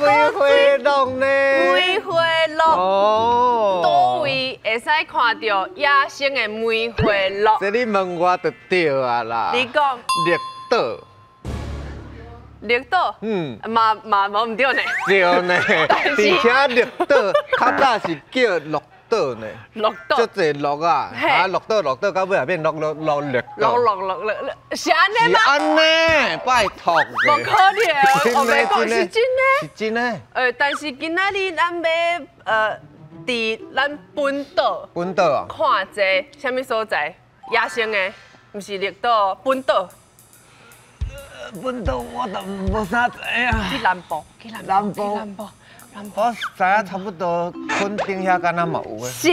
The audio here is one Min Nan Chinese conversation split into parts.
梅花鹿呢？梅花鹿。哦。佗位會使看著野生的梅花鹿？這你問我就對啊啦。你講。綠島。綠島。嘛嘛無毋對呢。對呢。而且綠島較早是叫鹿島呢。鹿島。足濟鹿啊，啊鹿島鹿島，到尾也變鹿鹿鹿綠島。鹿鹿鹿鹿，是按呢嗎？是按呢，拜託。無可能，我袂講是真的。是真的。但是今仔日咱欲佇咱本島。本島啊。看一个啥物所在？野生的，毋是綠島，本島。本島我都無啥知影。去南部，去南部，南部。我知影差不多，墾丁遐敢若嘛有的。是。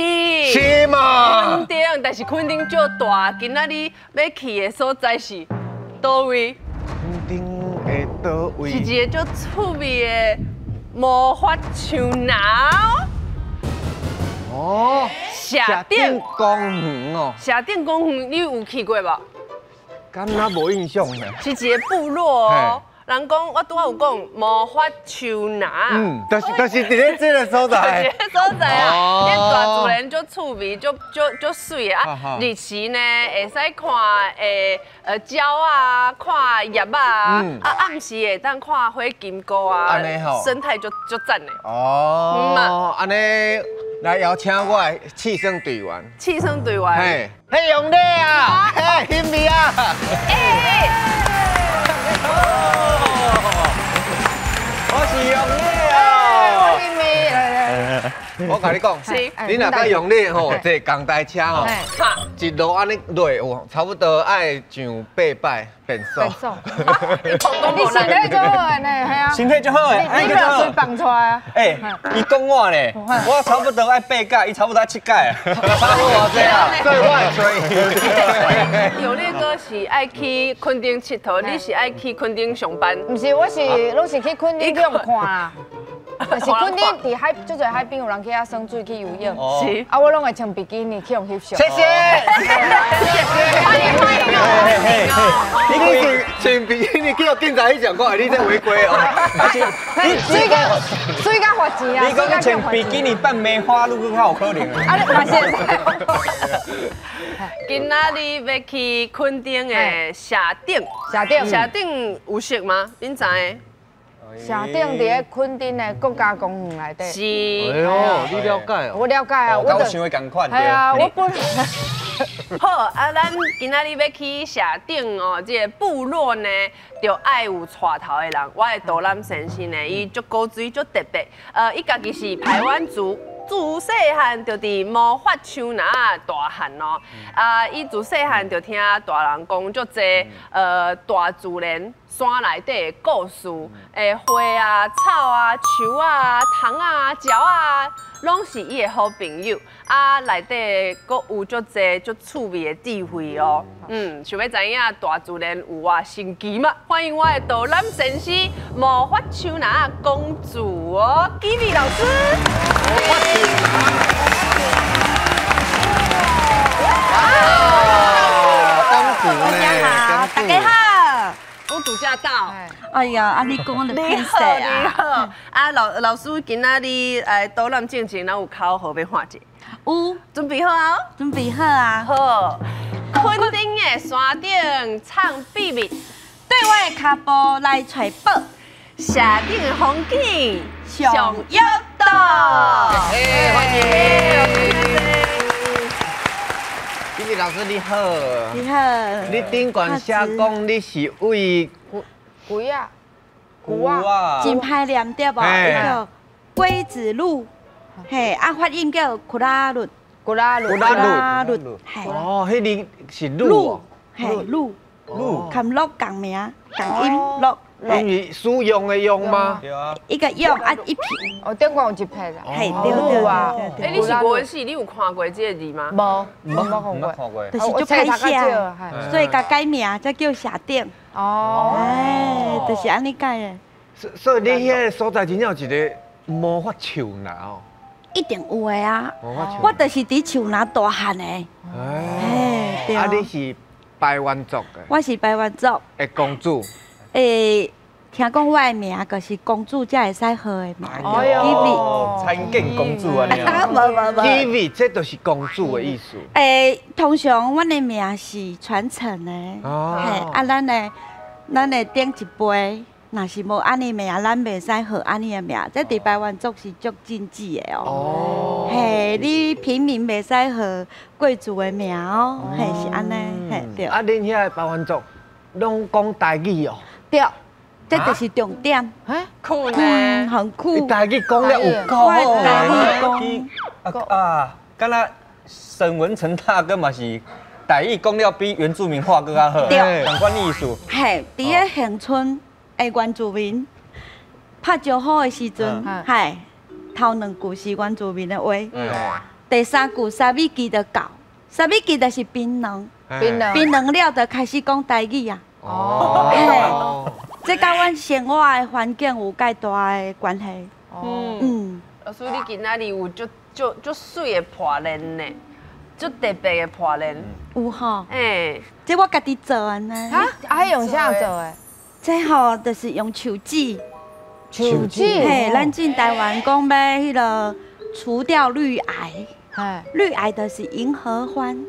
是嘛？墾丁，但是墾丁足大，今仔日欲去的所在是佗位？墾丁的佗位？是一个足趣味的魔法樹林。哦，社頂公園哦。社頂公園，你有去過無？敢若無印象呢。是一個部落哦。人講，我拄仔有講魔法樹林。嗯，就是佇咧這個所在。這個所在啊，這大自然足趣味，足足足媠啊！日時呢，會使看鳥啊，看葉啊，啊暗時會當看火金姑啊，生態足足讚的。哦，按呢來邀請我的刺耍隊員。刺耍隊員。嘿，嘿，勇磊啊，嘿，欣美啊。欸。我是勇磊啊，我共你講，你若佮勇磊吼坐仝台車吼，一路按呢落，有差不多愛上八擺變速。你身體足好的呢，係啊。身體足好的，你你袂隨放出來啊？欸，伊講我呢，我差不多愛八擺，伊差不多愛七擺。差不多這樣，所以我會催。勇磊哥是愛去墾丁𨑨迌，你是愛去墾丁上班？毋是，我是攏是去墾丁去予看啦。但是墾丁佇海，足濟海邊有人去遐耍水去游泳。是。啊，我攏會穿比基尼去予翕相。謝謝。歡迎歡迎哦！你是穿比基尼去予警察翕相，看你這違規哦。你水甲水甲罰錢啊！你講你穿比基尼扮梅花鹿，閣較有可能。啊，你嘛是會使。今仔日欲去墾丁的社頂。社頂。社頂有熟嗎？恁知？社頂佇咧墾丁的國家公園內底。是。哎喲，你了解哦。我了解啊，我想的仝款。係啊，我本。好啊，咱今仔日欲去社頂哦，這個部落呢，就愛有帶頭的人。我的導覽先生呢，伊足古錐，足特別。伊家己是排灣族。自細漢就佇魔法樹林大漢哦，啊，伊自細漢就聽大人講足濟，大自然山內底的故事，花啊、草啊、樹啊、蟲啊、鳥啊，攏是伊的好朋友。啊，內底閣有足濟足趣味的智慧哦。想欲知影大自然有偌神奇嗎？歡迎我的導覽先生魔法樹林公主哦，基米老師。公主呢？大家好，大家好，公主駕到。哎呀，按呢講就歹勢啊！你好，啊老師今仔日來導覽進前，咱有口號欲喊者。有，準備好啊？準備好啊！好，墾丁的山頂藏秘密，對我的跤步來揣寶，社頂的風景上玉道。哎，歡迎。基米老師你好。你好。你頂懸寫講你是為龜仔，龜仔，真歹念對無？叫龜子路，嘿，啊發音叫庫拉魯，庫拉魯，庫拉魯，哦，彼个是鹿，嘿，鹿，鹿，含鹿仝名，仝音鹿。因為使用的用嗎？對啊。一個用啊一撇。哦，頂懸有一撇啦。嘿，對對對。欸，你是國文系，你有看過這個字嗎？無，無看過。就是足歹寫，所以共改名才叫社頂。哦。哎，就是按呢改的。所以你彼个所在真正有一個魔法樹林哦。一定有的啊。我就是佇樹林大漢的。哎。對。啊，你是排灣族的？我是排灣族。的公主。欸，聽講我的名就是公主才會使號的名。哎呦，參見公主啊！無無無。Kiwi，這就是公主的意思。通常阮的名是傳承的。哦。嘿，啊，咱的頂一輩，若是無按呢名，咱袂使號按呢的名。這佇排灣族是足禁忌的哦。哦。嘿，你平民袂使號貴族的名哦。嘿，是按呢，嘿對。啊，恁遐的排灣族攏講台語哦？對。這就是重點。酷呢，很酷。台語講了有夠好。台語講。啊，敢若沈文成大哥嘛是台語講了比原住民話閣較好。對。同款意思。嘿，佇个恒春的原住民拍招呼的時陣，嘿，頭兩句是原住民的話，第三句沙米記就到，沙米記就是檳榔，檳榔了就開始講台語啊。哦。這佮阮生活的環境有介大的關係。嗯。老師，你今仔日有足足足媠的破鏈呢，足特別的破鏈。有吼。欸。這我家己做的呢。啊？啊，用啥做的？這吼就是用樹脂。樹脂。嘿，咱進台灣講欲彼个除掉綠癌。綠癌就是銀合歡。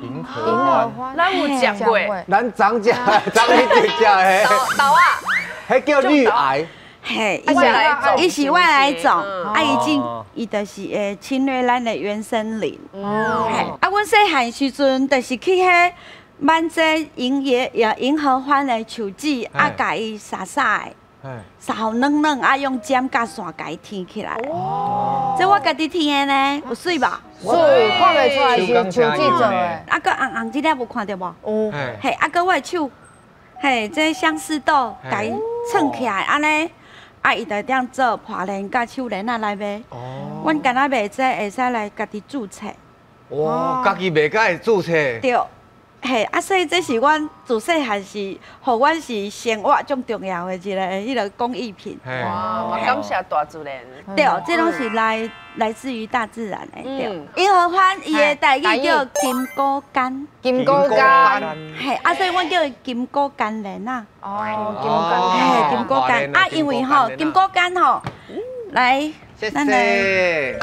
銀合歡，咱有食過，咱長食，長去食的。豆啊，彼叫綠癌。嘿，伊是外來種，啊，伊就是會侵略咱的原生林。哦。啊，阮細漢時陣就是去彼買這銀合歡的樹脂，啊，共伊撒撒的。撒予軟軟，啊，用針佮線共伊添起來。哦，這我家己添的呢，有媠無？媠，看袂出來是樹脂做的。啊，閣紅紅這粒有看著無？有。嘿，啊，閣我的手，嘿，這相思豆，共伊串起來，按呢，啊，伊就當做破鏈佮手鏈仔來賣。哦。阮敢若賣這會使來家己註冊。哇，家己賣才會註冊。對。嘿，啊，所以這是阮自細漢是，予阮是生活最重要的一個彼个工藝品。哇，感謝大自然。對，這攏是來自於大自然的。對，銀合歡伊的台語叫金果柑。金果柑。嘿，啊，所以阮叫伊金果柑蓮仔。哦，金果柑。嘿，金果柑。啊，因為吼，金果柑吼，來，咱來，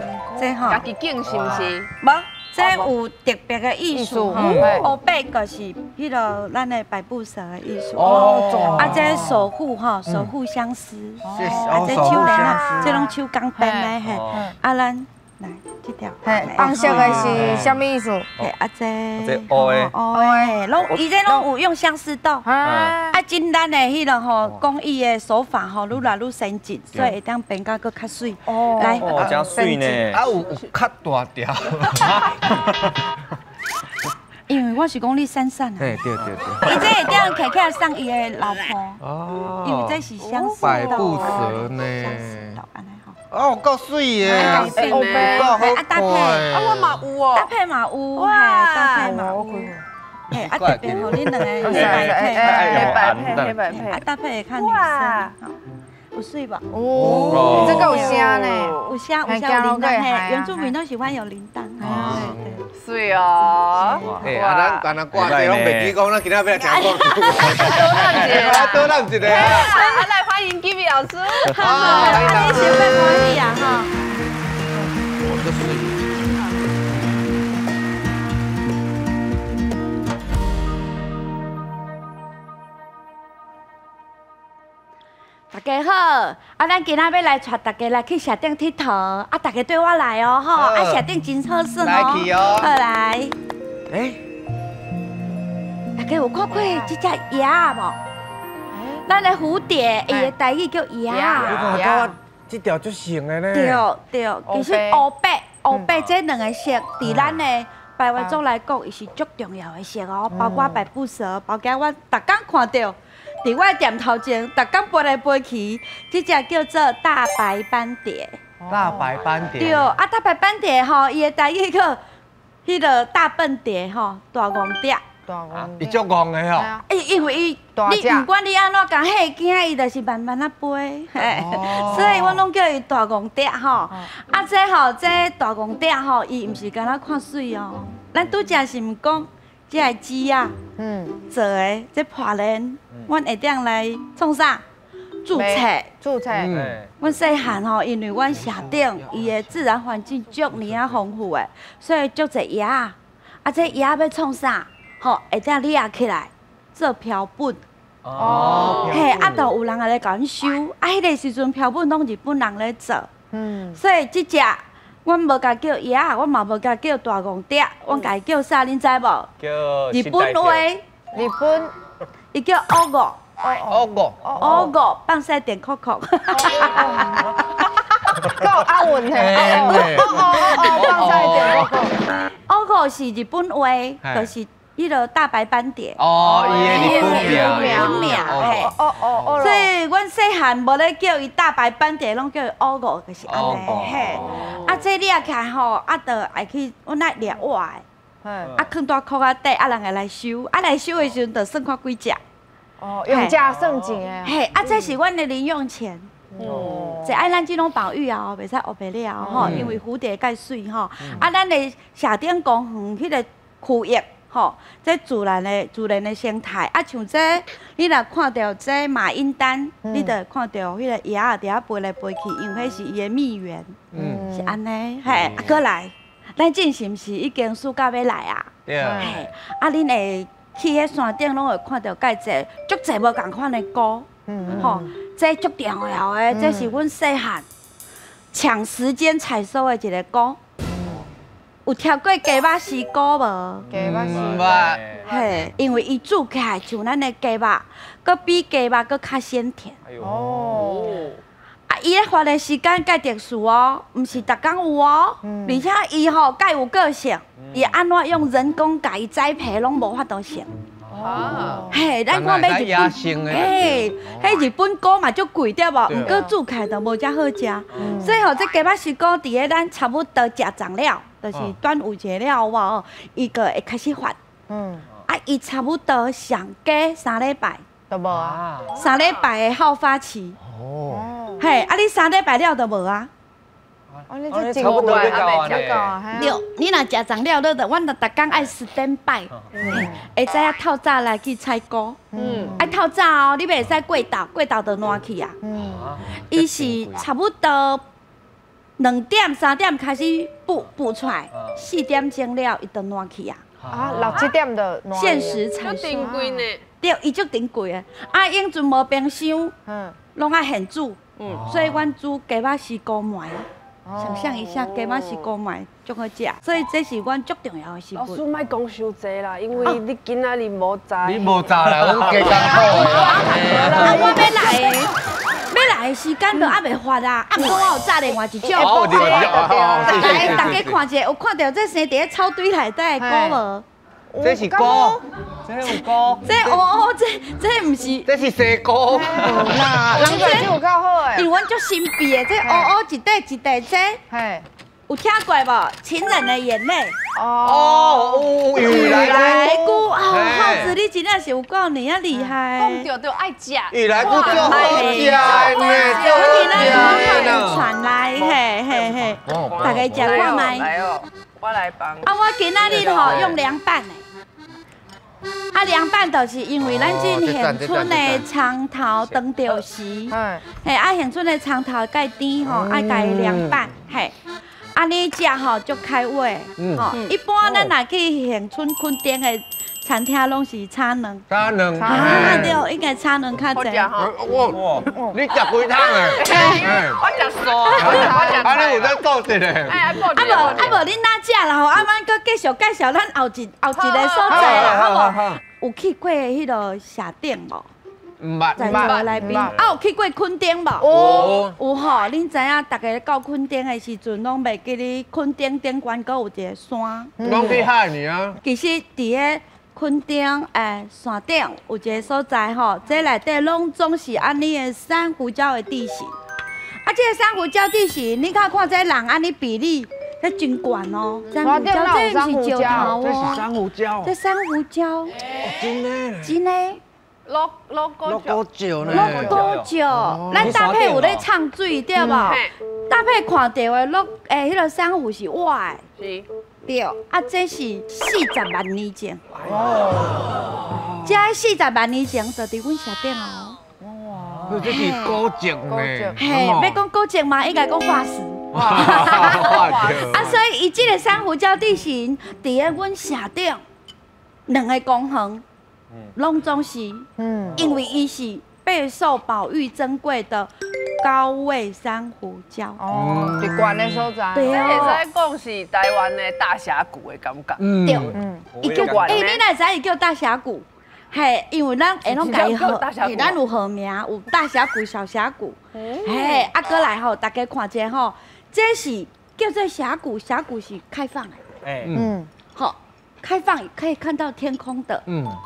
這吼。家己種是毋是？無。這有特別的意思吼，烏白就是彼个咱的百步蛇的意思。哦。啊，這守護吼，守護相思。啊，這手鏈啊，這攏手工編的嘿。啊，咱來這條。嘿，紅色的是啥物意思？嘿，啊這。這烏的。烏的，攏伊這攏有用相思豆。啊。啊，真咱的彼个吼工藝的手法吼，愈來愈先進，所以會當變甲閣較媠。哦。來。哦，真媠呢。啊，有較大條。因為我是講你閃閃啊。對對對。伊這會當摕起來送伊的老婆。哦。因為這是相思豆。百步蛇呢。相思豆按呢吼。哦，夠媠的。夠好看。啊搭配，啊我嘛有哦。搭配嘛有，嘿，搭配嘛有。嘿，啊特別予恁兩個黑白配，黑白配，黑白配，啊搭配會較女生。有媠無？哦，這個有聲呢，有聲有聲有鈴鐺，嘿，原住民都喜歡有鈴鐺。媠哦。哎，啊，咱干焦掛這攏袂記講，咱今仔欲來聽故事。多咱一個。啊，來歡迎 Givi 老師。好，啊，你先別歡喜啊，哈。我這媠。大家好，啊，咱今仔欲來帶大家來去社頂𨑨迌，啊，大家綴我來哦，吼，啊，社頂真好耍哦，來去哦，好來。欸，大家有看過這隻蛾仔無？咱的蝴蝶，伊的台語叫蛾仔。你看到這條足像的呢？對對，其實烏白烏白這兩个色，佇咱的排灣族來講，伊是足重要的色哦，包括百步蛇，包括阮逐工看著。佇我的店頭前，逐工飛來飛去，這隻叫做大白斑蝶。大白斑蝶。對，啊，大白斑蝶吼，伊的台語叫彼个大笨蝶吼，大戇蝶。大戇。伊足戇的吼。因為伊，你毋管你按怎共嚇驚，伊就是慢慢仔飛，所以我攏叫伊大戇蝶吼。啊，這吼，這大戇蝶吼，伊毋是干焦看媠哦。咱拄才是毋講，這个枝仔，做的這破鏈。阮会当来创啥？注册。注册。阮细汉吼，因为阮社顶伊的自然环境足尔仔丰富的，所以足济鸭。啊，这鸭欲创啥？吼，会当掠起来做标本。哦。嘿，啊，就有人来共阮收。啊，彼个时阵标本拢日本人咧做。所以这只阮无共叫鸭，阮嘛无共叫大戆蝶，阮共伊叫啥？恁知无？叫日本话。日本。伊叫乌五。乌五。乌五，放屎电扣扣。够阿稳嘿。哦哦哦，放屎电扣扣。乌五是日本话，就是彼个大白斑蝶。哦，伊的日本名。日本名，嘿。哦哦哦。所以阮细汉无咧叫伊大白斑蝶，拢叫伊乌五，就是按呢。嘿。啊，这掠起来吼，啊，就爱去，阮爱掠活的。啊，囥佇壳仔底，啊，人会来收，啊，来收的时阵，就算看几只。哦，用价算钱的。嘿，啊，这是阮的零用钱。哦。这爱咱这种保育啊，袂使乌白掠吼，因为蝴蝶介媠吼。啊，咱的社顶公园彼个区域吼，这自然的生态。啊，像这你若看著这马缨丹，你就会看著彼个鸭仔伫遐飞来飞去，因为彼是伊的蜜源。是按呢，嘿，啊，阁来，咱进是毋是已经暑假欲来啊？对。嘿，啊，恁会去彼山顶拢会看著盖济足济无仝款的菇，吼，这足重要的，这是阮细汉抢时间采收的一个菇。有听过鸡肉丝菇无？鸡肉丝，嘿，因为伊煮起来像咱的鸡肉，阁比鸡肉阁较鲜甜。哦。啊，伊咧发的时间介特殊哦，毋是逐工有哦，而且伊吼介有个性，伊按怎用人工共伊栽培拢无法度成。哦，嘿，咱看买日本，嘿，彼日本菇嘛足贵对无？毋过煮起来就无遮好食。所以吼，这鸡肉丝菇伫咧咱差不多食粽了，就是端午节了无，伊就会开始发。啊，伊差不多上加3礼拜都无啊。3礼拜的好发期。哦。嘿，啊，你三礼拜了就无啊。哦，你这真贵啊！对，你若食粽了，你就阮就逐工爱 stand by，会知影透早来去采菇。爱透早哦，你袂使过昼，过昼就烂去啊。伊是差不多2点3点开始孵孵出来，4点钟了，伊就烂去啊。啊，6、7点就限时采收。珍贵呢。对，伊足珍贵的。啊，永阵无冰箱，拢爱现煮。所以阮煮鸡肉丝菇糜。想象一下，鸡肉丝菇糜足好食，所以这是阮足重要的食物。老师莫讲伤济啦，因为你今仔日无早。你无早啦，阮加艰苦的。啊，我欲来的，欲来的时间都犹未发啊，啊，毋过我有早另外一种。来，大家看一下，有看著这生伫咧草堆内底的菇无？这是菇，这有菇，这哦，这毋是，这是西菇。那人这有够好诶，因为阮足神秘的，这乌乌一块一块这，嘿，有听过无？情人的眼泪。哦，有雨来菇，哦，浩子，你真正是有够尔仔厉害。讲著就爱食。雨来菇足好食的呢，足好食的。传来，嘿嘿嘿，大家食看觅。来哦，我来帮。啊，我今仔日吼用凉拌的。啊，凉拌就是因为咱这恒春的葱头长著时，嘿，啊，恒春的葱头介甜吼，爱共伊凉拌，嘿，啊，你食吼足开胃，吼，一般咱若去恒春垦丁的餐厅拢是炒卵，炒卵，啊，对，应该炒卵较济。哇，你食几汤诶？我食素，我食。啊，你有在做一个？哎，啊无啊无，恁哪食啦吼？啊，阮阁继续介绍咱后一个所在啦，好无？有去过彼个社顶无？毋捌。在座的来宾，啊，有去过垦丁无？有。有吼，恁知影，逐家到垦丁的时阵，拢袂记得垦丁顶悬阁有一个山。拢去海尔啊。其实伫个垦丁山顶有一个所在吼，这内底拢总是按呢的珊瑚礁的地形。啊，这个珊瑚礁地形，你看看这人按呢比例，这真悬哦。珊瑚礁这毋是石头哦，这是珊瑚礁。这珊瑚礁。哦，真的。真的。落落果石呢？落果石，咱搭配有咧唱水对无？搭配看著的落，彼个珊瑚是活的。是。對，啊，這是40萬年前。哦。這40萬年前就佇阮社頂哦。哇！這是古蹟呢。嘿，欲講古蹟嘛，應該講化石。啊，所以伊這個珊瑚礁地形，佇咧阮社頂兩个公園，攏總是，因為伊是備受保育珍貴的高位珊瑚礁。哦，佇懸的所在。對這會使講是台灣的大峽谷的感覺。對，伊叫，欸，你哪知伊叫大峽谷？嘿，因為咱會攏共伊號，咱有號名，有大峽谷、小峽谷。嘿，啊，閣來吼，大家看者吼，這是叫做峽谷，峽谷是開放的。好，開放可以看到天空的，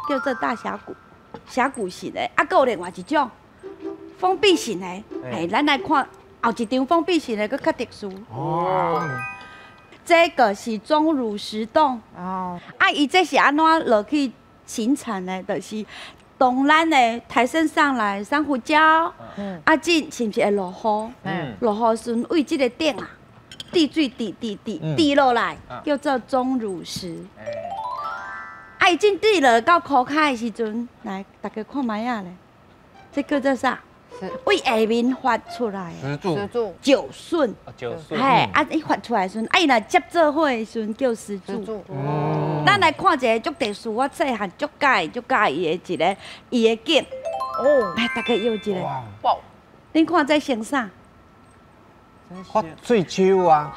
叫做大峽谷，峽谷型的。啊，閣有另外一種封閉型的，嘿，咱來看後一張封閉型的，閣較特殊。哦，這個是鐘乳石洞。哦，啊，伊這是按怎落去形成的？就是當咱的抬升上來珊瑚礁，啊，這是毋是會落雨？落雨時陣為這個頂啊，滴水滴滴滴滴落來，叫做鐘乳石。啊，伊進滴落到箍跤的時陣，來大家看覓仔咧，這叫做啥？為下面發出來的石柱，石筍，嘿，啊，伊發出來的時陣，啊，伊若接做伙的時陣叫石柱。咱來看一個足特殊，我細漢足佮意足佮意的一個伊的景。哦，來大家搖一下。哇！恁看這像啥？發水樹啊！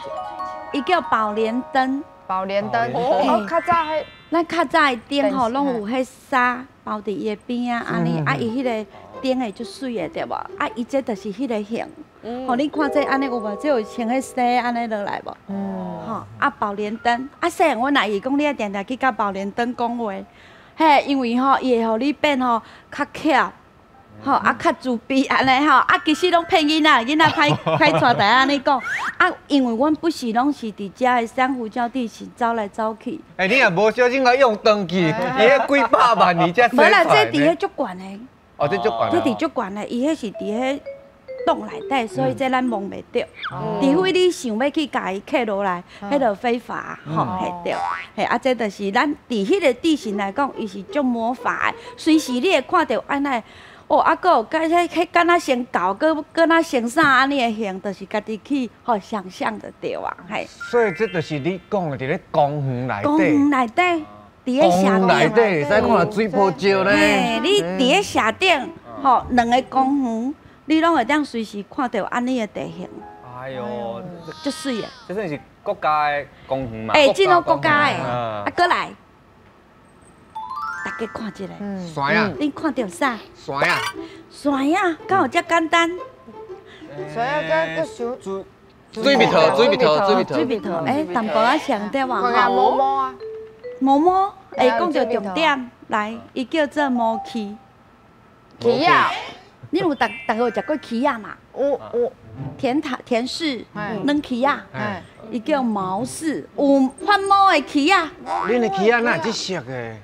伊叫寶蓮燈。寶蓮燈。哦，較早彼，咱較早的燈吼，攏有彼紗包佇伊的邊仔，按呢，啊，伊彼个燈會足媠的對無？啊，伊這就是彼个形。吼，你看這按呢有無？這有穿彼紗按呢落來無？吼，啊，寶蓮燈，啊，細漢阮阿姨講，你愛定定去佮寶蓮燈講話，嘿，因為吼，伊會予你變吼較巧，吼，啊，較慈悲按呢吼，啊，其實攏騙囡仔，囡仔歹歹帶大按呢講，啊，因為阮不時攏是佇遮的珊瑚礁地形走來走去。欸，你若無小心共用斷去，伊彼幾百萬年才無啦，這佇彼足懸的。哦，這足懸。這佇足懸的，伊彼是佇彼洞內底，所以這咱摸袂著。除非你想欲去共伊刻落來，彼就非法，吼，嘿對。嘿，啊，這就是咱佇彼个地形來講，伊是足魔法的，隨時你會看著按呢。哦，啊，閣有甲彼彼敢若像狗，閣閣若像啥按呢的形，就是家己去吼想像就對啊，嘿。所以這就是你講的，佇咧公園內底。公園內底，佇咧社頂。內底會使看著水波石咧。嘿，你佇咧社頂，吼，兩个公園，你攏會當隨時看著按呢的地形。哎喲，足媠的。這算是國家的公園嘛？欸，這攏國家的，啊，閣來。大家看一下，山仔，恁看著啥？山仔，山仔，敢有遮簡單？山仔，閣閣想水蜜桃，水蜜桃，水蜜桃，水蜜桃，欸，淡薄仔像對無？毛毛啊，毛毛，欸，講著重點，來，伊叫做毛蜞。蜞仔，你有逐逐个有食過蜞仔嘛？有。甜塔甜柿，軟蜞仔，伊叫毛柿，有發毛的蜞仔。恁的蜞仔哪會這色的？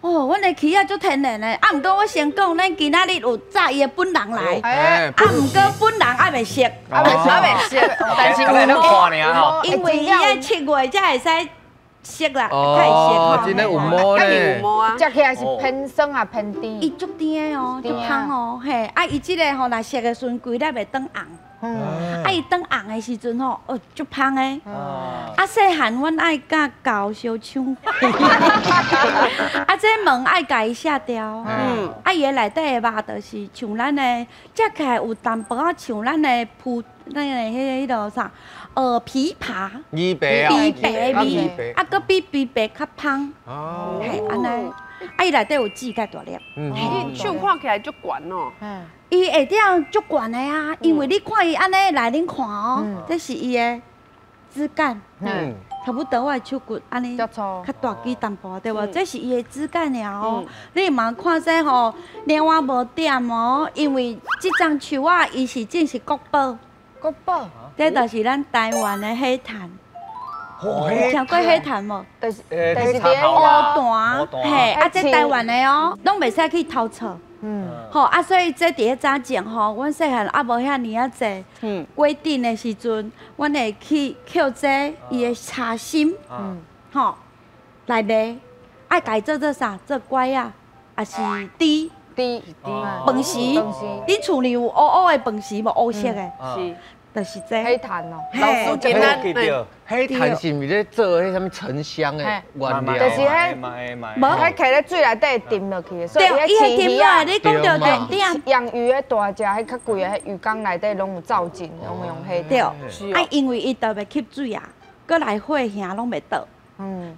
哦，阮的蜞仔足天然的，啊，毋過我先講，咱今仔日有早伊的本人來，啊，毋過本人還袂熟，還袂熟，但是有毛，因為伊愛7月才會使熟啦，才會熟。哦，真的有毛咧，有毛啊，食起來是偏酸啊偏甜？伊足甜的哦，足香哦，嘿，啊，伊這个吼，若熟的時陣，規粒會轉紅。啊！伊轉紅的時陣吼，哦，足芳的。啊，細漢阮愛佮狗相搶，啊，這門愛共伊卸掉。啊，伊的內底的肉就是像咱的，食起來有淡薄仔像咱的葡，那个彼个彼落啥，枇杷。枇杷啊。枇杷的味，啊，閣比枇杷較芳。哦。嘿，按呢。啊，伊內底有籽較大粒。伊手看起來足懸哦。伊下頂足懸的啊，因為你看伊按呢來，恁看哦，這是伊的枝幹，差不多我的手骨按呢，較大支淡薄對無？這是伊的枝幹爾哦。你嘛看這吼，另外無點哦，因為這欉樹仔伊是真是國寶。國寶。這就是咱台灣的海苔。聽過海苔無？就是就是烏檀，嘿，啊，這台灣的哦，攏袂使去偷採。吼啊，所以這佇咧早前吼，阮細漢猶無遐爾仔濟規定的時陣，阮會去抾這伊的茶心，吼，来卖，爱共伊做做啥？做粿仔，抑是猪猪饭匙。恁厝里有乌乌的饭匙无？乌色的，是，就是这。黑炭哦。老师今仔黑炭是毋是咧做彼啥物沉香的原料？就是彼，无，彼囥咧水内底沉落去，所以伊会沉落来。你讲著重点。养鱼的大只，彼较贵的，彼鱼缸内底拢有灶精，拢用黑炭。对，啊，因为伊特别吸水啊，阁来火形拢袂倒。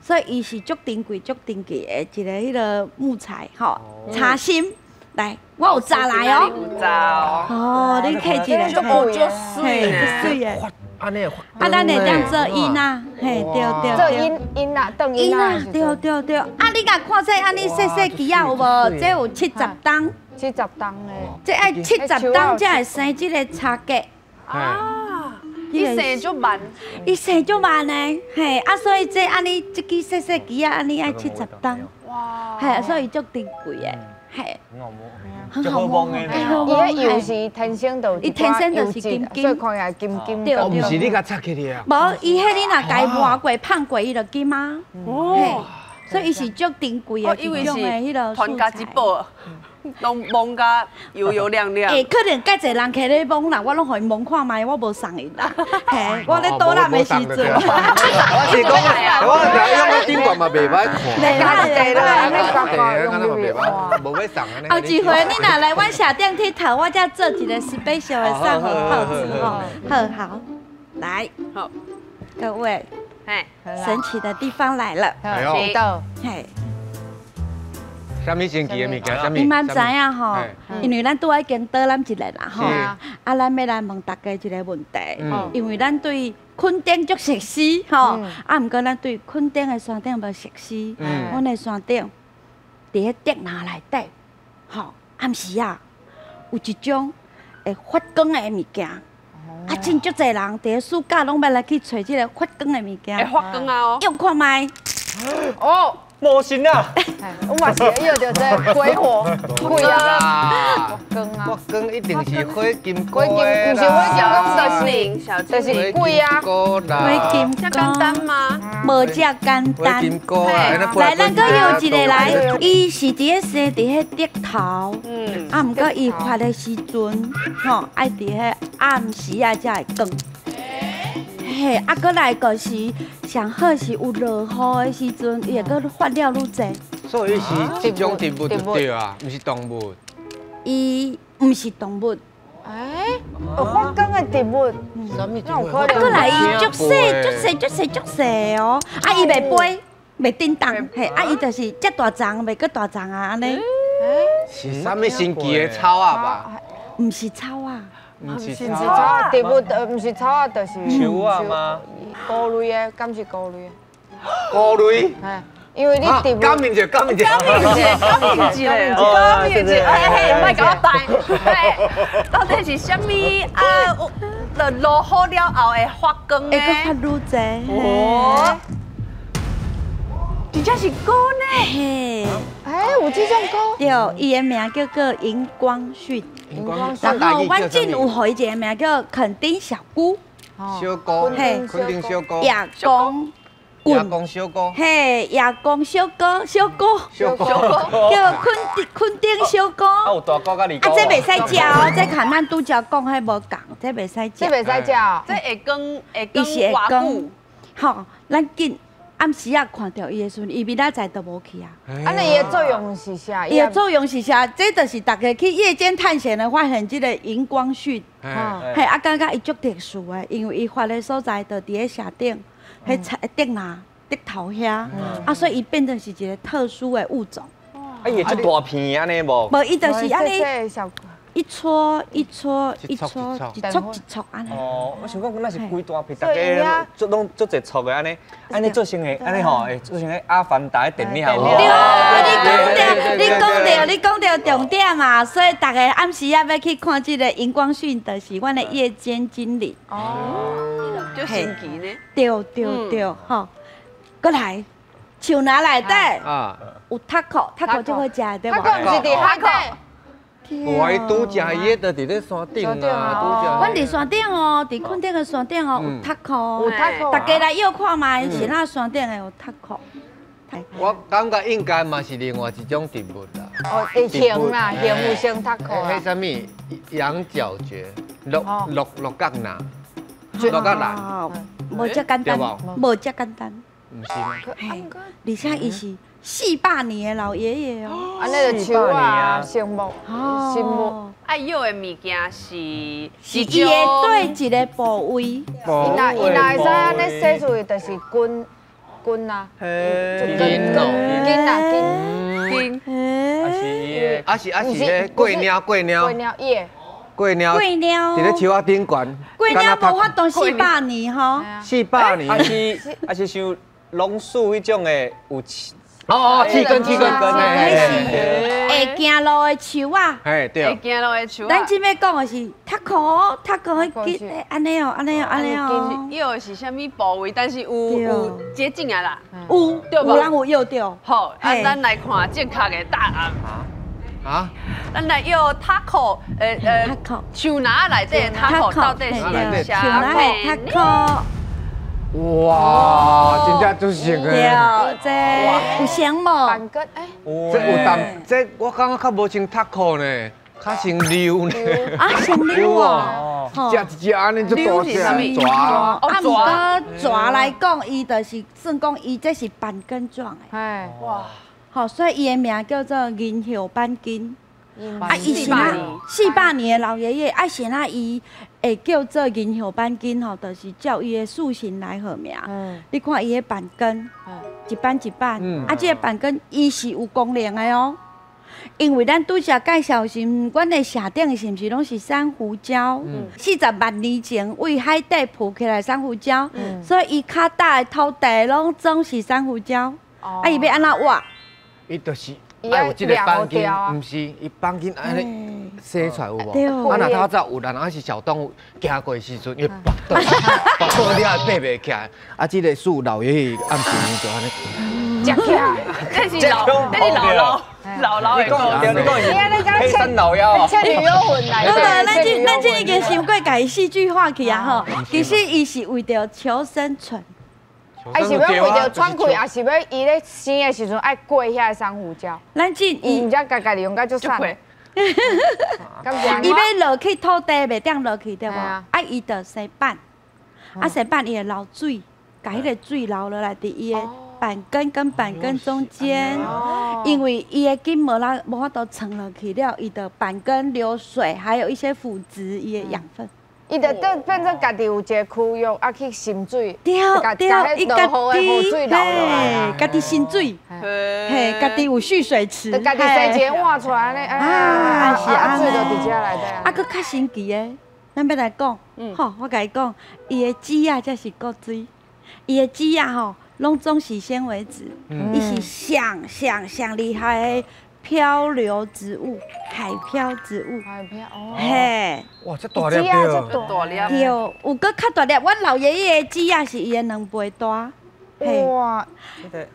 所以伊是足珍贵、足珍贵的一个彼个木材吼，茶心。来，我有炸来哦。有炸哦。哦，你客一下，足足水呢，足水的。按呢，啊，咱会当做囡仔，嘿，对对。做囡囡仔，当囡仔。对对对。啊，你共看这按呢细细枝仔有无？这有70冬。70冬的。这爱70冬才会生这个茶结。啊。伊生足慢。伊生足慢的，嘿，啊，所以这按呢，这支细细枝仔按呢爱70冬。哇。嘿，所以足珍贵的。嘿，很好摸，很好摸的。伊彼油是天生就，伊天生就是金金，所以看起来金金。对，毋是你共插起来啊？无，伊彼你若共伊磨过、胖过，伊就金啊。哦，所以伊是足珍贵的一种的彼个传家之宝，拢摸甲油油亮亮。欸，可能介济人徛咧摸啦，我拢予伊摸看觅，我无送伊啦。嘿，我咧导览的时阵。我是讲，我用个顶悬嘛袂歹看。袂歹，袂歹，敢若嘛袂歹，无欲送按呢。后一回你若来阮社顶𨑨迌，我才做一个 special 的送予套子吼。好好，来，好，各位，神奇的地方来了。嘿。啥物神奇的物件？啥物？你嘛知影吼？因为咱拄仔已经导览一个啦吼。啊，咱欲来问大家一个问题，因为咱对垦丁足熟悉吼，啊，毋过咱对垦丁的山顶无熟悉。阮的山顶伫彼竹林内底，吼，暗时啊，有一种会发光的物件。啊，真足济人伫咧暑假拢欲来去揣这个发光的物件。会发光啊！哦，用看觅。哦。魔神啊！我嘛是约著这鬼火，鬼啊！发光啊！发光一定是火金姑的啦。毋是火金姑，就是鬼啊！火金姑。这简单吗？无遮简单。火金姑啊！来，咱阁又一个来，伊是伫咧生伫彼竹头，啊，毋过伊发的时阵，吼，爱伫彼暗时啊才会光。嘿，啊，阁来就是上好是有落雨的时阵，伊会阁发了愈济。所以是一种植物就对啊，毋是动物。伊毋是动物。欸，有发光的植物。啥物植物？啊，阁来伊足细、足细、足细、足细哦，啊，伊袂飞，袂振动，嘿，啊，伊就是遮大丛，袂阁大丛啊，按呢。是啥物神奇的草仔吧？毋是草仔。毋是草仔，植物，毋是草仔，就是树仔吗？菇类的，敢是菇类的？菇类。因为你植物。讲明者，讲明者，讲明者，讲明者，讲明者，嘿嘿，莫共我带。到底是啥物啊？落雨了后会发光的？会阁发愈济。哦。真正是菇呢。嘿。哎，有这种菇？对，伊的名叫做荧光蕈。然后阮进有予伊一个名叫垦丁小菇。小菇，嘿，垦丁小菇。夜光夜光小菇。嘿，夜光小菇，小菇，小菇，叫垦丁小菇。啊，有大菇佮二菇。啊，这袂使食哦，这和咱拄才讲彼无仝，这袂使食。这袂使食哦。这会光会光偌久？吼，咱紧。暗时啊，看著伊的时阵，伊明仔载就无去啊。啊，那伊的作用是啥？伊的作用是啥？这就是大家去夜间探险的发现这个荧光蕈。嘿，啊，感觉伊足特殊的，因为伊发的所在就伫咧社顶，彼菜竹林、竹头遐，啊，所以伊变成是一个特殊的物种。啊，伊会足大片按呢无？无，伊就是按呢。一撮一撮一撮一撮一撮按呢。哦，我想讲，那是规大片，大家做拢足济撮的按呢，按呢做成的，按呢吼，会做成彼阿凡达的电影。对，你讲著，你讲著重点嘛，所以大家暗时啊欲去看这个荧光蕈，就是阮的夜间精灵。哦，足神奇呢。对对对，吼，阁来，树林内底有塔可，塔可足好食的对无？塔可毋是伫海底。有啊，伊拄食伊个就伫咧山顶啊，拄食。阮伫山顶哦，伫墾丁的山顶哦，有读库，有读库。大家来约看觅，是哪山顶的有读库。我感觉应该嘛是另外一种植物啦。哦，会形啦，形有成读库。彼啥物羊角蕨、鹿鹿鹿角兰、鹿角兰，无遮简单，无遮简单。毋是吗？而且伊是400年的老爷爷哦。啊，那个树啊，生木，生木。爱药的物件是是伊的对一个部位。伊若伊若会使按呢洗出去，就是根根啊，根哦，根啊根根。啊是伊的，啊是啊是彼过鸟过鸟过鸟叶。过鸟，过鸟，伫咧树仔顶悬。过鸟无法度四百年吼。400年。啊是啊是像榕树彼种的有刺。哦哦，刺根刺根根，彼是会行路的树仔。嘿对。会行路的树仔。咱这摆讲的是读库，读库彼个按呢哦，按呢哦，按呢哦。药的是啥物部位？但是有接近的啦。有，有人有药著。好，啊，咱来看正确的答案。啊！咱来药读库，树篮内底的读库到底是啥？树篮的读库。哇，真正出色的。对，这有像无？板根哎，这有淡，这我感觉较无像读库呢，较像溜呢。啊，像溜哦。食一只按呢就大只，蛇。啊，毋过蛇来讲，伊就是算讲，伊这是板根状的。哎，哇。好，所以伊的名叫做银叶板根。啊，伊是哪400年的老爷爷，啊，是哪伊会叫做银叶板根吼，就是照伊的树形来号名。你看伊的板根，一板一板，啊，这个板根伊是有功能的哦。因为咱拄才介绍时，阮的社顶是毋是拢是珊瑚礁？40万年前为海底浮起来珊瑚礁，所以伊较早的土地拢总是珊瑚礁。啊，伊欲按怎挖？伊就是爱有这个板筋，毋是伊板筋按呢洗出来有无？啊，若透早有人还是小动物行过的时阵，伊拔倒，拔倒了后爬袂起来。啊，这个树老爷爷暗时就按呢，食起来。这是老，这是老老老老的故事。你讲是黑山老妖啊？倩女幽魂来。对，咱这已经伤过共伊戏剧化去啊吼。其实伊是为著求生存。啊，是欲为著喘气，抑是欲伊咧生的时阵爱过遐个珊瑚礁？咱这伊毋才家家利用甲足惨。伊欲落去土地袂当落去对无？啊，伊就生板，啊生板伊会流水，共彼个水流落来伫伊的板根跟板根中间，因为伊的根无啦无法度沉落去了，伊的板根流水，还有一些腐殖伊的养分。伊就变变做家己有一个区域，啊去渗水，对对，伊家己水流落来，家己渗水，嘿，家己有蓄水池，就家己洗一个碗出来呢，啊，是啊，水就伫遮内底。啊，阁较神奇的，咱欲来讲，吼，我共伊讲，伊的籽仔才是骨髓，伊的籽仔吼，拢总是纤维质，伊是上上上厉害的漂流植物，海漂植物。海漂哦。嘿。哇，这大粒对。大粒。对，有阁较大粒。阮老爷爷的籽仔是伊的2倍大。哇。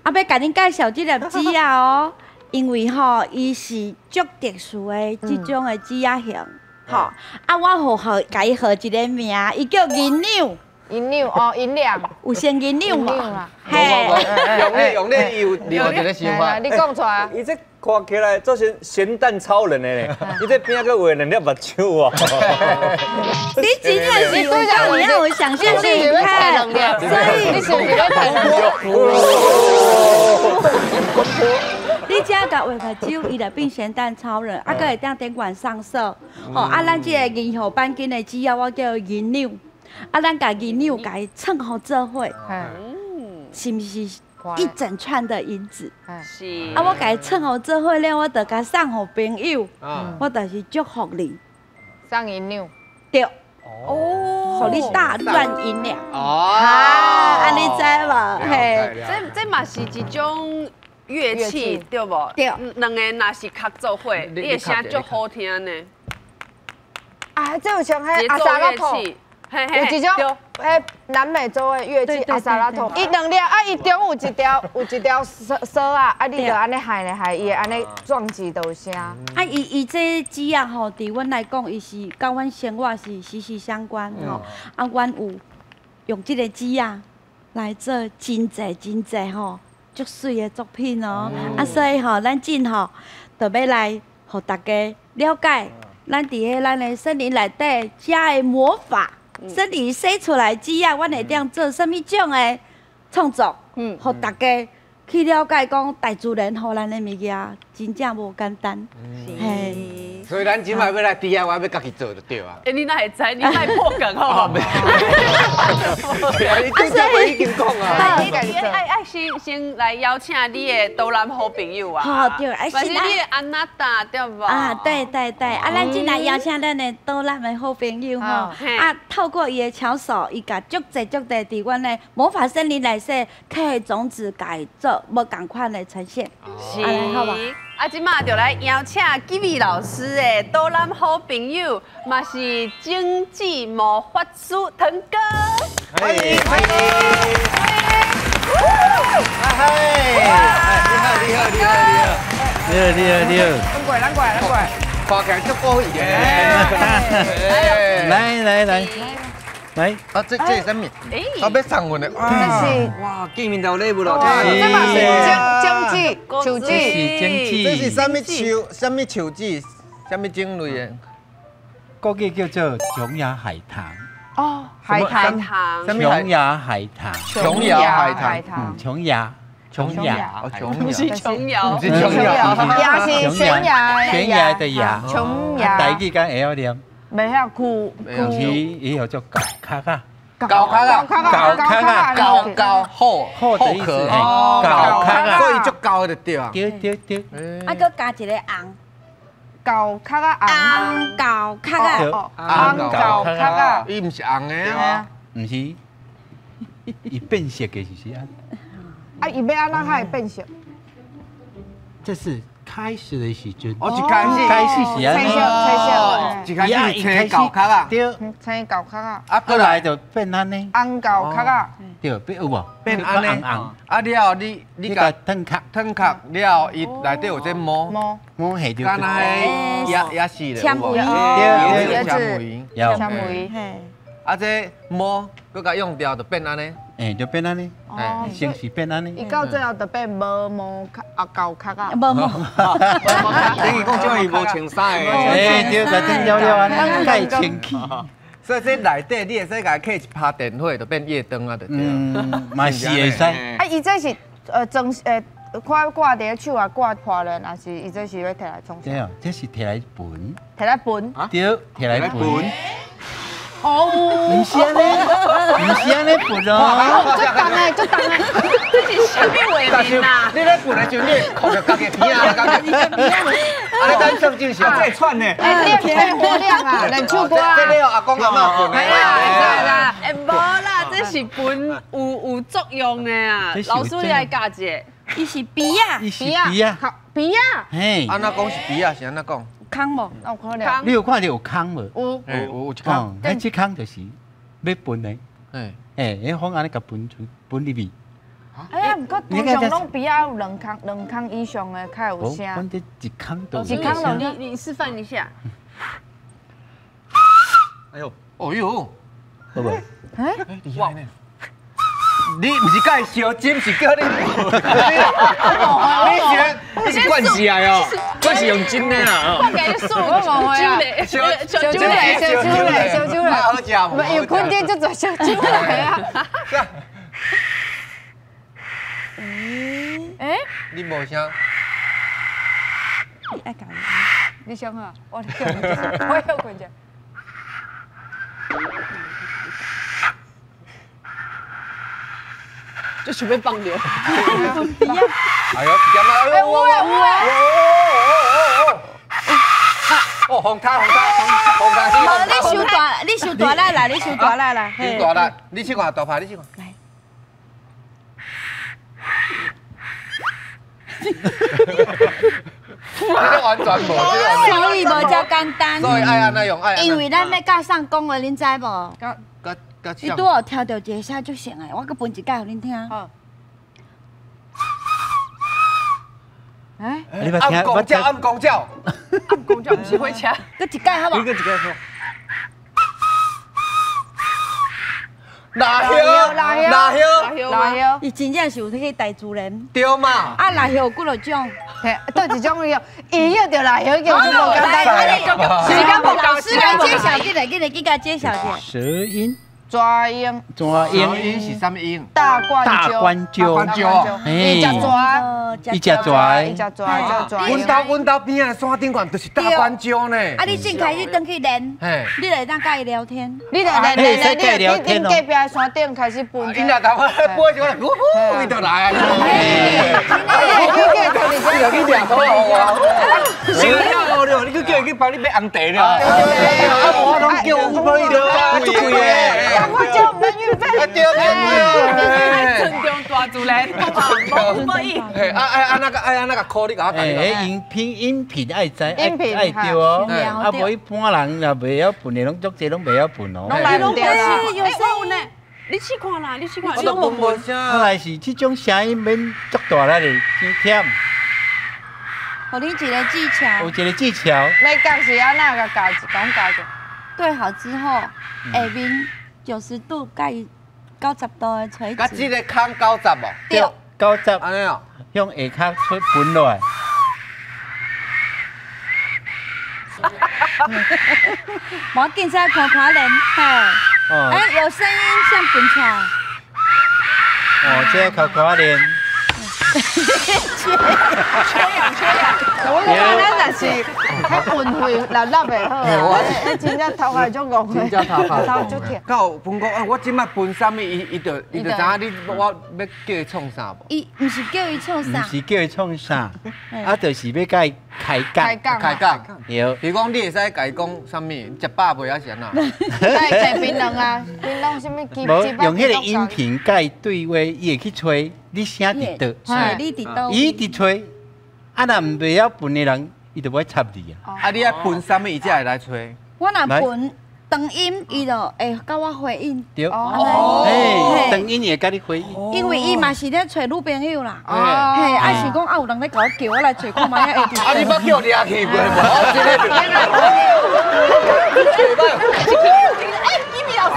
啊，欲共恁介绍这粒籽仔哦，因为吼，伊是足特殊的这种的籽仔型，吼。啊，我予共伊号一个名，伊叫银柳。银柳哦，银两。有先银柳无？嘿。用咧用咧，伊有另外一个想法。你讲出来。伊这看起来做成咸蛋超人的咧，伊这边仔阁画两粒目睭哦。你真正是有你要有想象力，所以你是毋是欲提两粒？你只共画目睭，伊就变咸蛋超人，啊，阁会当顶悬上色。吼，啊，咱这个银叶板根的籽仔，我叫银柳。啊，咱共银柳共伊串好做伙，是毋是一整串的银子？是。啊，我共伊串好做伙了，我就共送予朋友，我就是祝福你。送银柳。对。哦。予你大赚银两。哦。啊，你知无？嘿。这嘛是一种乐器，对无？对。两个若是合做伙，你的声足好听呢。啊，这有像彼阿萨乐器。有一种，迄南美洲的乐器阿萨拉托，伊两粒啊，伊中有一条有一条索索啊，啊，你就按呢害咧害，伊会按呢撞击就有声。啊，伊这纸仔吼，伫阮来讲，伊是佮阮生活是息息相关吼。啊，阮有用这个纸仔来做真济真济吼，足媠的作品哦。啊，所以吼，咱今吼，就欲来予大家了解，咱伫彼咱的森林内底遮的魔法。森林洗出来纸仔，阮会当做啥物种的创作？予大家去了解，讲大自然予咱的物件，真正无简单。嘿，所以咱这摆欲来 DIY，欲家己做就对啊。欸，你哪会知？你莫破梗好无？你拄才已经讲啊。你爱先来邀请你的岛南好朋友啊。好，对，嘛是你的阿娜达对无？啊，对对对，啊，咱这来邀请咱的岛南的好朋友吼，啊，透过伊的巧手，伊共足济足济伫阮的魔法森林内底刻的种子，共伊做无仝款的呈现。是，好无？啊，这马就来邀请吉美老师的岛南好朋友，嘛是种子魔法师腾哥。欢迎欢迎！嗨，厉害厉害厉害厉害！厉害厉害厉害！咱过来，咱过来，咱过来。看起来足古意的。来来来。来啊，这是啥物？啊，欲送阮的。这是哇，见面就有礼物咯。这嘛是种子、树子。这是啥物树？啥物树子？啥物种类的？国语叫做琼崖海棠。哦，海棠。琼崖海棠。琼崖海棠。琼崖。琼崖。不是琼瑶。不是琼瑶。崖是悬崖。悬崖的崖。琼崖。台语敢会晓念？袂晓苦，是伊叫做厚壳仔，厚壳仔，厚壳仔，厚厚厚厚的意思，厚壳仔，所以足厚的就对啊。对对对。啊，阁加一个红，厚壳仔红，厚壳仔，红厚壳仔，伊毋是红的啊，毋是，伊变色的是啥？啊，伊欲按怎才会变色？这是。开始的时阵，哦，一开始，开始是按呢，一开始是青厚壳仔，对，青厚壳仔，啊，过来就变按呢，红厚壳仔，对，变有无？变按呢，啊了后你共褪壳，褪壳了后，伊内底有这毛，毛下就，敢若彼也是咧，纤维，对，纤维，纤维，啊这毛阁共用掉就变按呢。哎，就变按呢，先是变按呢。伊到最后就变无毛壳啊，厚壳啊。无毛。等于讲这伊无穿衫的。哎，对，就整了了按呢，盖清气。所以这内底你会使共伊刻一拍电火，就变夜灯啊，就对。嗯，嘛是会使。啊，伊这是装看挂伫手啊，挂破咧，还是伊这是欲提来创啥？对哦，这是提来闻。提来闻。对，提来闻。哦，毋是按呢，毋是按呢闻哦，足重的，足重的，这是啥物画面啊？你咧闻的时阵，你会哭著家己边啊，家己边啊，啊，你敢算正常？这会喘呢？哎，练火量啊，练唱歌啊。这了阿公阿嬷闻的。啦，哎，无啦，这是闻有作用的啊。老师，你来教一下。伊是鼻仔，伊是鼻仔，鼻仔。嘿，按怎讲是鼻仔？是按怎讲？空无？有可能。你有看到有空无？有，有一空。咱这空就是欲分的。哎，哎，风按呢共分出，分入去。哎呀，毋过通常拢鼻仔有两空，两空以上的较有声。阮这一空就。一空就你示范一下。哎呦，哦呦，好无？哎，厉害呢。你毋是佮伊烧金，是叫你？你是惯势来哦，惯势用金的啊。看起来是烧酒咧，烧酒咧，烧酒咧，烧酒咧。好食无？有困点就做烧酒咧啊。哎，你无声？你爱讲？你想啊，我我休困者。就准备放尿。哎呦，点啊！哎呦，有啊！哦，红塔，红塔，红塔。你收大，你收大力啦，你收大力啦。你大力，你试看大牌，你试看。来。你这完全无，所以无遮簡單。所以愛按怎用愛。因為咱欲佮啥講話，恁知無？你拄好聽著一个聲足像的，我閣分一擺予恁聽。哎，暗公鳥，暗公鳥，暗公鳥，毋是火車。閣一擺好無？閣一擺好。辣葉，辣葉，辣葉，伊真正是有去大自然。對嘛？啊，辣葉有幾落種？嘿，佗一種葉，伊葉就辣葉，叫做無簡單。時間無夠，時間揭曉，緊來緊來，緊共揭曉者。舌音。蛇鷹，蛇鷹是啥物鷹？大冠鷲，大冠鷲，伊食蛇，伊食蛇，伊食蛇，叫蛇。阮兜边仔的山顶悬就是大冠鷲呢。啊，你正开始转去练，你就会当佮伊聊天。你来练练练，你顶隔壁的山顶开始分。伊若共我飞上来，呼呼，伊就来啊。你就去掠土啊！想了了，你去叫伊去帮你买红茶了。啊，我拢叫有无伊就足贵的。我就免运费。对对对。尊重大自然，无无意。嘿，啊啊啊那个，啊那个箍你共我讲。哎，音频音频爱知，爱爱对哦。啊，无一般人若袂晓分的，拢足济拢袂晓分哦。拢来唔著啦。哎，我有呢。你试看啦，你试看。我都分无声。后来是这种声音免足大力的，伤忝。予你一个技巧。有一个技巧。你讲是按怎共教，讲教者。对好之后，下面90度佮90度的垂直。佮这个空90无？对。90。按呢哦。向下跤出分落来。无要紧，再看看练，嘿。哎，有声音像分出来。哦，这靠看练。缺氧，缺氧。我感觉咱若是彼运费立立的好啊，你真正头壳足戆的，真正头壳头足痛。敢有分讲啊？我这摆分啥物？伊就知影你我欲叫伊创啥无？伊毋是叫伊创啥？毋是叫伊创啥，啊，就是欲共伊开讲。开讲，开讲。对。比如讲，你会使共伊讲啥物？食饱未还是按怎？来食槟榔啊，槟榔啥物？无用彼个音频共伊对话，伊会去揣你声伫佗，你伫佗，伊伫揣。啊，若毋袂晓分的人，伊就无爱插你啊。啊，你爱分啥物，伊才会来揣。我若分长音，伊就会佮我回应。对。哦。嘿，长音会佮你回应。因为伊嘛是咧揣女朋友啦。哦。嘿，啊是讲啊有人咧共我叫我来揣看觅啊会。啊，你捌叫掠去袂？哎，吉米老师。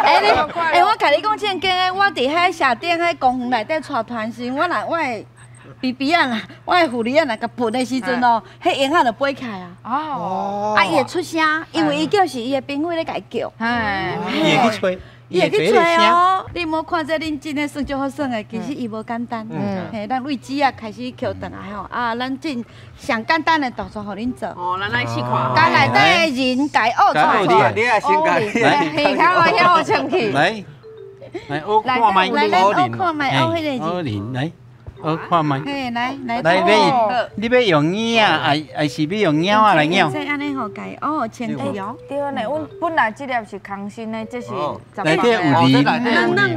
哎，你，哎，我共你讲正经的，我伫彼社顶彼公园内底带团时，我若我的 BB 仔啦，我的护理仔若共喷的时阵哦，彼鹰仔就飞起来啊。哦。啊，伊会出声，因为伊叫是伊的朋友咧共伊叫。伊会去揣。伊会去揣哦。你莫看这恁真的算足好耍的，其实伊无简单。嘿，咱为纸仔开始捡转来吼，啊，咱进上简单的动作，予恁做。哦，咱来试看。共内底的人共学出来。你也先共。耳孔啊，遐有清气。来，来学看觅。来，咱学看觅，学彼个字。学人来。学看觅。嘿，来来。来，你欲用耳啊，还是欲用猫仔来咬？这按呢吼，共哦，清气哦。对呢，阮本来这粒是空心的，这是。内底有仁，有仁，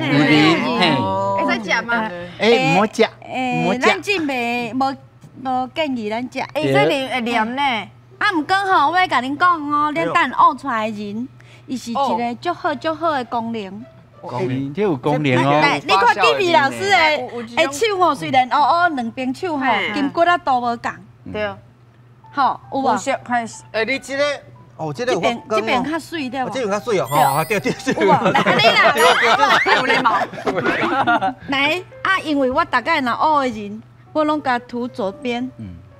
嘿。会使食吗？哎，毋好食，毋好食。咱真袂无无建议咱食。哎，这里会黏呢。啊，毋过吼，我欲共恁讲哦，恁等学出来的仁，伊是一个足好足好的功能。这有功能哦。来，你看吉米老师的手吼，虽然乌乌两边手吼，筋骨仔都无仝。对。吼，有无？哎，你这个，哦，这个这边较媠对无？这边较媠哦，吼，对对对。有无？来，按呢啦，有礼貌。来，啊，因为我大概若乌的人，我拢共涂左边。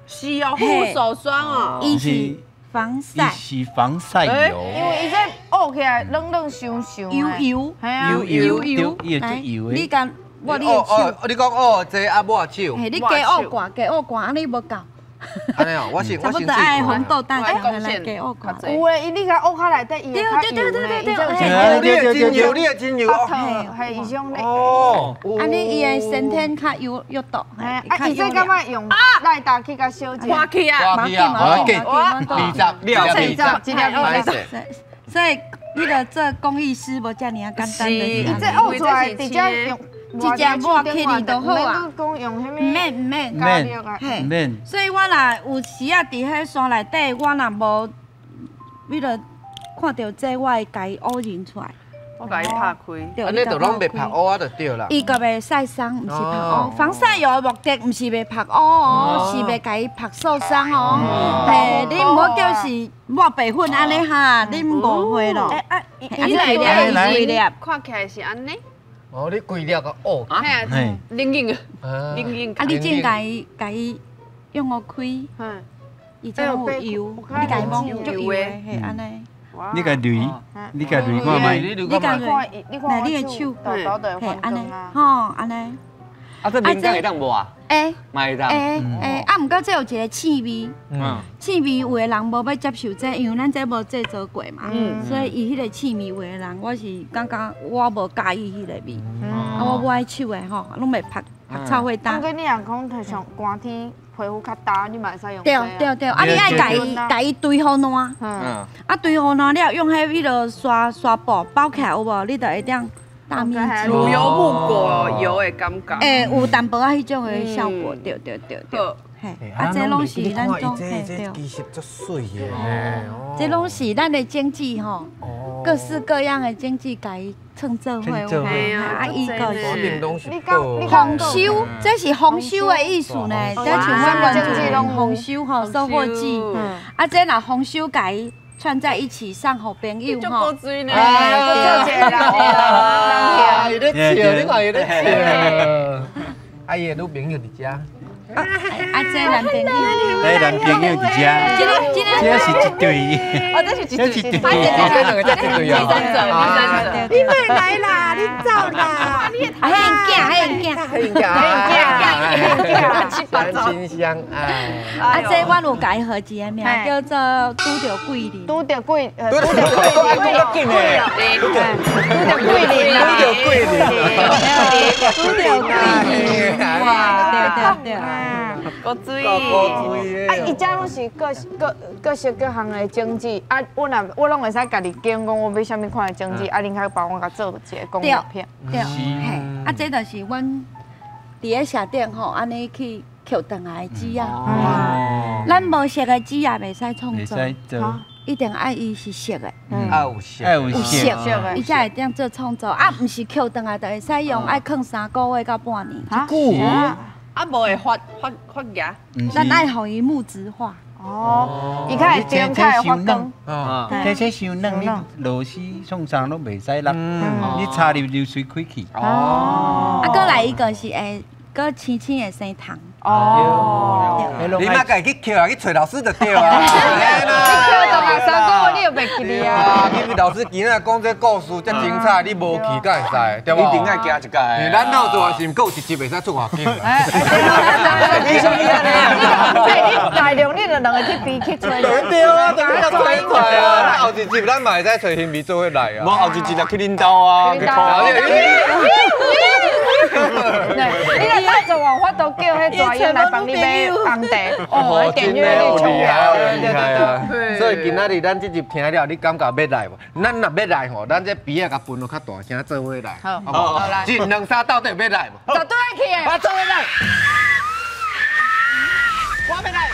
是哦，护手霜哦。伊是防晒。是防晒油。因为伊这乌起来软软香香。油油。油油油，伊会油的。你共抹你的手。你讲乌这啊抹手。嘿，你加乌挂，加乌挂，按呢无够。按呢哦，我是差不多爱红豆大小来加乌挂。有的，伊你共乌较内底，伊会较油呢。对对对对对。你的精油，你的精油。系伊种咧。哦。按呢伊的先天较优优度。啊，伊这敢若用赖打去共烧者。刮去啊！刮去啊！20，20，所以，你著做工艺师无遮尔啊简单。伊这乌出来直接用。直接抹起嚟就好啊。毋免毋免，毋免，免。所以我若有时啊，伫彼山内底，我若无，比如看著这，我會共伊挖認出來。我共伊拍開。按呢就攏袂曝烏仔就對啦。伊閣袂曬傷，毋是曝烏。防曬油的目的毋是袂曝烏哦，是袂共伊曝受傷哦。嘿，你毋好叫是抹白粉按呢哈，你誤會咯。伊來粒，看起來是按呢。哦，你規粒個烏。嘿，冷硬啊，冷硬。啊，你正共伊共伊用予開，伊才有油，你共伊摸足油的，嘿，按呢。你共擂，你共擂看覓？你共擂，來你的手，嘿，按呢，吼，按呢。啊，這靈感會當無啊？會，嘛會當。會會，啊，毋過這有一個氣味，氣味有的人無欲接受這，因為咱這無製作過嘛，所以伊彼個氣味有的人，我是感覺我無佮意彼個味，啊，我無愛手的吼，攏袂曝曝臭火焦。毋過你若講提上寒天。皮膚較焦，你嘛會使用。對對對，啊，你愛共伊共伊堆予爛，啊堆予爛了，用彼彼个紗紗布包起來有無？你就會當大面積。乳油木果油的感覺。欸，有淡薄仔彼種的效果，對對對對。嘿，啊，這攏是咱種，嘿對。其實足媠的。這攏是咱的經濟吼，各式各樣的經濟共伊創做伙，啊，伊個是豐收，這是豐收的意思呢。這像阮原住民豐收吼，收穫季。啊，這若豐收共伊串在一起送予朋友吼。足古錐呢，啊，伊咧笑，你看伊咧笑。啊，伊的女朋友佇遮。啊，這男朋友，這男朋友佇遮，這是一對，哦，這是一對，這兩個才一對啊，第三者，第三者，你莫來啦，你走啦，啊，彼因囝，彼因囝，彼因囝，相親相愛。啊，這阮有共伊號一个名，叫做拄著桂林，拄著桂，拄著桂林，拄著桂林，拄著桂林，拄著桂林，哇，對對對。古錐，啊！伊遮攏是各各各式各項的種子，啊！我若我攏會使家己揀，講我欲啥物款的種子，啊！恁較幫我共做一個攻略片。對，嘿，啊！這就是阮佇咧社頂吼，按呢去抾轉來的紙仔。咱無色的紙也袂使創作，一定愛伊是色的，愛有色，愛有色，伊才會當做創作。啊，毋是抾轉來就會使用，愛囥3個月到半年。久。啊，無會發發發芽，咱愛予伊木質化。哦，伊較會長，較會發光。這這傷軟，你螺絲創啥攏袂使落，你插入流水開去。哦。啊，閣來一個是會，閣輕輕會生蟲。哦。你莫家己去抾啊，去揣老師就對啊。你抾轉來3個月，你又袂記哩啊？因為老師今仔講這故事遮精彩，你無去敢會使？對無？一定愛行一屆。咱老做是毋閣有一集袂使出外景。你啥物啊？你大量你就兩个去比去揣。對啊，就要揣出來啊！後一集咱嘛會使揣興味做伙來啊。無後一集就去恁兜啊，去看。你若帶做完，我都叫彼大英來幫你買紅茶。哦，真的厲害，厲害啊！所以今仔日咱這集聽了，你感覺欲來無？咱若欲來吼，咱這鼻仔共分落較大聲做伙來。好，好來。一、兩、三，到底欲來無？絕對愛去的。我做伙來。我欲來。